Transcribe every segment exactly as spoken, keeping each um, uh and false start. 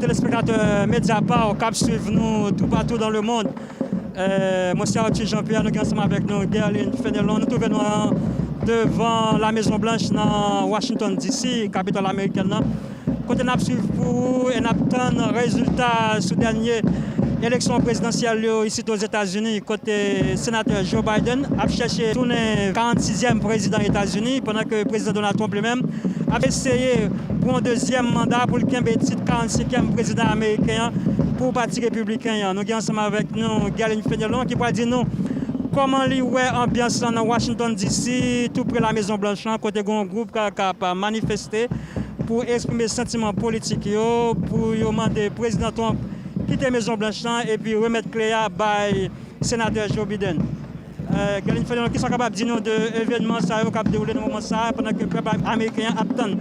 Telespektatè Mediapart k ap swiv nou toupatou dans le monde, euh, mwen se Arthur Jean-Pierre, nou gen ansanm avèk nou Guerline Fenelon. Nou twouve nou an, devan La Mezon Blanch nan Washington D C, kapital amerikèn nan, kote n ap swiv pou ou e n ap tann rezilta sou dènye eleksyon prezidansyèl yo isit Ozetazini, kote senatè Joe Biden ap chèche tounen karannsizyèm prezidan Etazini, pandan ke prezidan Donald Trump li menm ap eseye pou yon dezyèm manda pou l kenbe tit karannsenkyèm prezidan ameriken an pou pati repibliken an. Nou gen ansanm avèk nou Guerline Fenelon ki pral di nou kòman li wè anbyans lan nan Washington D C, tou pre La Mezon Blanch lan, kote gen yon gwoup k ap manifeste pou eksprime santiman politik yo, pou yo mande prezidan Trump kite Mezon Blanch lan epi remèt kle a bay senatè Joe Biden. Euh, Guerline Fenelon, kisa w kapab di nou de evènman sa yo k ap dewoule nan moman sa a, pandan ke pèp ameriken an ap tann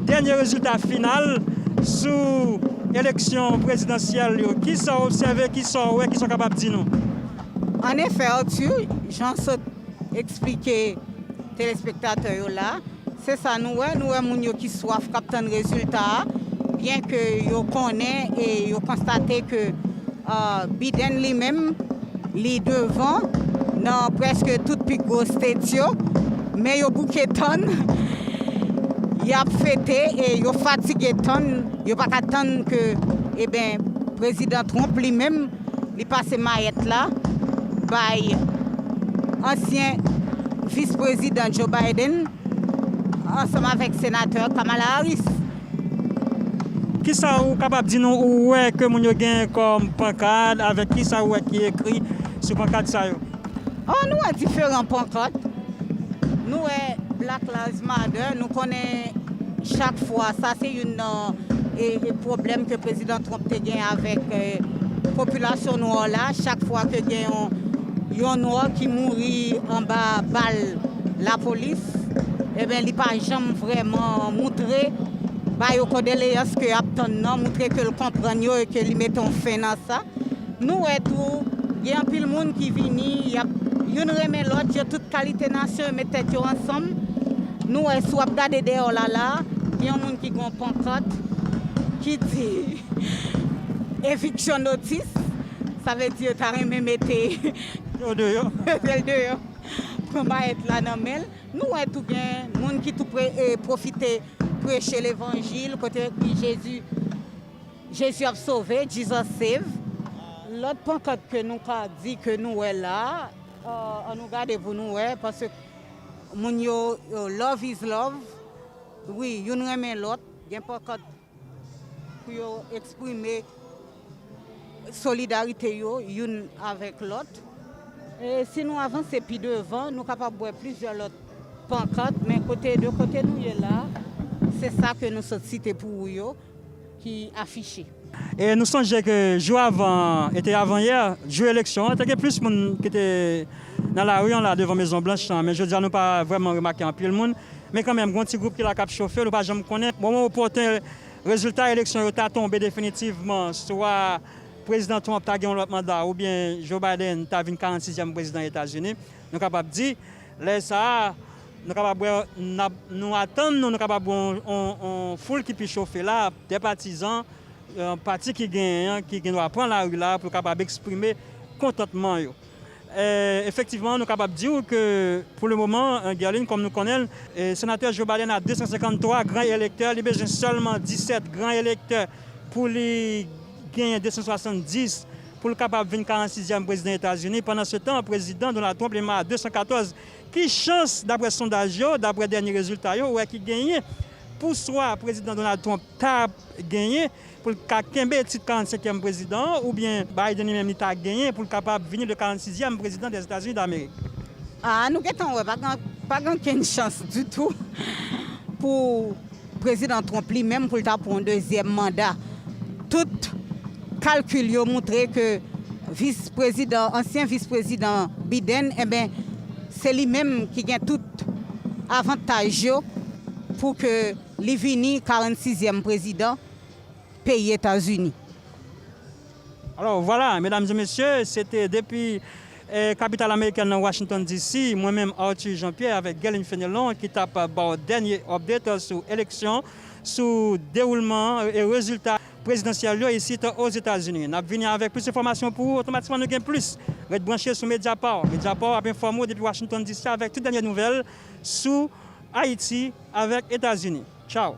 dènye rezilta final sou eleksyon prezidansyèl yo? Kisa w obsève, kisa w wè, kisa w kapab di nou? An efè, Arthur, jan w sot eksplike telespektatè yo la, se sa nou wè. Nou wè moun yo ki swaf, k ap tann rezilta a, byen ke yo konnen e yo konstate ke uh, Biden li menm, li devan nan prèske tout pi gwo state yo, men yo bouke tann, y ap fete e yo fatige tann, yo pa ka tann ke, eben, prezidan Trump li menm, li pase mayèt la bay ansyen vis prezidan Joe Biden ansanm avèk senatè Kamala Harris. Kisa ou kapab di nou ou wè ke moun yo gen kòm pankad, avèk kisa ou wè ki ekri sou pankad sa yo? Oh, nou wè diferan pankad. Nou wè Black Lives Matter, nou konnen chak fwa, sa se youn nan e, e pwoblèm ke prezidan Trump te gen avèk e, popilasyon nwa la. Chak fwa ke gen yon, yon nwa ki mouri anba bal lapolis, eben, li pa janm vrèman moutre ba yo kondoleyans ke ap tann nan, moutre ke l konprann yo e ke li mete yon fen nan sa. Nou wè tou, gen anpil moun ki vini, y ap youn renmen lòt, yo tout kalite nasyon yo met tèt yo ansanm. Nou wè, si w ap gade dèyè w la la, gen yon moun ki gen yon pankant ki di eviction notice, sa vle di yo ta renmen mete Yo deyò. mete l deyò, pran mayèt la nan men l. Nou wè tou gen moun ki tou pre, e, pwofite preche levanjil, kote yo ekri Jezi, Jezi ap sove, Jesus save. Lòt pankant ke nou ka di ke nou wè la, euh, ann nou gade pou nou wè, paske moun yo, yo, love is love. Wi, youn renmen lòt. Gen pankant pou yo eksprime solidarite yo youn avèk lòt. E si nou avanse pi devan, nou kapab wè plizyè lòt pankant, men kote, de kote nou ye la, se sa ke nou sot site pou ou yo ki afiche. E nou sonje ke jou avan, e te avan yè, jou eleksyon an, te gen plis moun ki te nan lari an la, devan Mezon Blanch lan, men jodi a nou pa vrèman remake anpil moun. Men kanmenm, gen yon ti gwoup ki la k ap chofe, nou pa janm konnen moman opòten rezilta eleksyon yo ta tonbe definitivman, swa prezidan Trump ta gen yon lòt manda, oubyen Joe Biden ta vin karannsizyèm prezidan Etazini. Nou kapab di, lè sa a, nou kapab wè, n ap, nou atann nou, nou kapab wè yon, yon, yon foul ki pi chofe la, de patizan, euh, pati ki genyen an, ki gen dwa pran lari la pou yo kapab eksprime kontantman yo. E, efektivman, nou kapab di w ke, pou le moman, e, Guerline, kòm nou konnen l, e, senatè Joe Biden a de san senkanntwa gran elektè, li bezwen sèlman disèt gran elektè pou li genyen de san swasanndis pou l kapab vin karannsizyèm prezidan Etazini. Pandansetan, prezidan Donald Trump li menm a de san katòz. Ki chans, daprè sondaj yo, daprè dènye rezilta yo, ou wè ki genyen pou swa prezidan Donald Trump ta genyen pou l ka kenbe tit karannsenkyèm prezidan an, oubyen Biden li menm li ta genyen pou l kapab vini le karannsizyèm prezidan dèzetazini damerik? Ah, nou gentan wè, pa gen, pa gen okenn chans ditou pou prezidan Trump li menm pou l ta pran yon dezyèm manda. Tout kalkil yo moutre ke vis prezidan, ansyen vis prezidan Biden, enben, se li menm ki gen tout avantaj yo pou ke li vini karannsizyèm prezidan peyi Etazini. Alò, vwala, medam e mesye, se te depi, eh, kapital amerikèn nan, Washington D C, mwen menm, Arthur Jean-Pierre, avèk Guerline Fenelon, ki t ap ba w dènye update sou eleksyon, sou dewoulman e rezilta prezidansyèl yo isit Ozetazini. N ap vini avèk plis enfòmasyon pou ou, otomatikman nou gen plis. Ret branche sou Mediapart. Mediapart ap enfòme w depi Washington D C avèk tout dènye nouvèl sou Ayiti avèk Etazini. Tchaw!